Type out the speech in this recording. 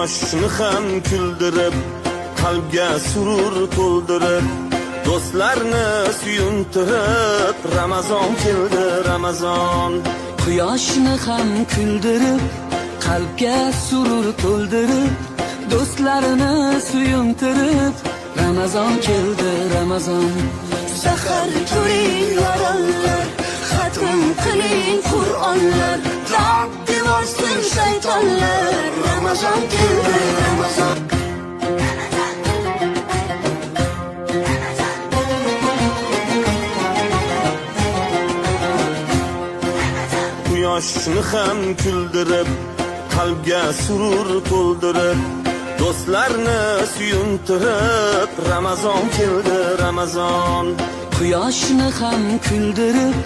Quyoshni ham kuldirib, qalbga surur to'ldirib, do'stlarni suyuntirib, Ramazon keldi, Ramazon. Quyoshni ham kuldirib, qalbga surur to'ldirib, do'stlarini suyuntirib, Ramazon keldi, Ramazon. Sahar turing, yoronlar, xatm qiling Qur'onlar, dod devorsin shaytonlar. Ramazon keldi, Ramazon. Quyoshni ham kuldirib, qalbga surur to'ldirib, do'stlarni suyuntirib, Ramazon keldi, Ramazon. Quyoshni ham kuldirib.